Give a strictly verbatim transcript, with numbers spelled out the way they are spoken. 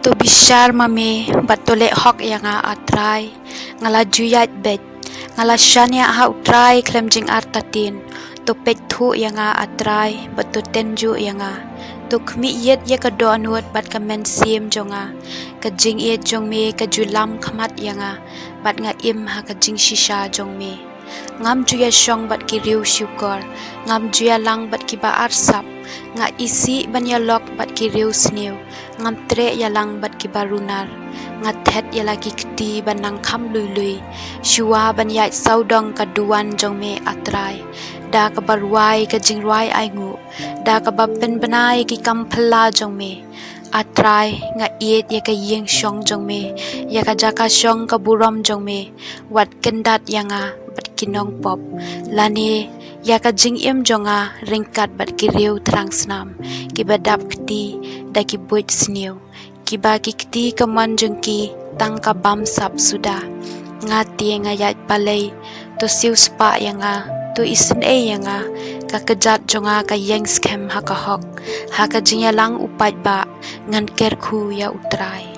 To bishar ma me bad to leh hok ïa nga, A Trai. Nga la ju ïaid beit. Nga la shaniah ha U Trai khlem jingartatien. To peit thuh ïa nga, A Trai, bad to tynjuh ïa nga. To khmih ïit ïa ka dohnud bad ka mynsiem jong nga. Ka jingïeit jong me ka ju lam khmat ïa nga, bad nga im ha ka jingshisha jong me. Ngam ju ïa shong bad ki riew shukor, ngam ju ïa lang bad kiba arsap. Nga isih ban ïa lok bad ki riew sniew, ngam treh ïa lang bad kiba runar. Nga thet ïa la ki kti ban nang kham lui lui, shuwa ban ïaid sawdong ka duwan jong me, A Trai. Da kaba rwai ka jingrwai ainguh, da kaba pynbna ïa ki kam phylla jong me. A Trai, nga ïeit ïa ka ïing shong jong me, ïa ka jaka shong ka burom jong me. Wat kyndat ïa nga bad ki nongpop, lane ïa ka jingim jong nga ryngkat bad ki riew thrang snam, kiba dap kti da ki buit sniew, kiba ki kti kamon jong ki tang ka bamsap suda. Nga te nga ïaid balei, to siewspah ïa nga, to isynei ïa nga. Ka kjat jong nga ka ïeng skhem ha ka hok, ha ka jingïalang u paidbah ngan kyrkhu ïa U Trai.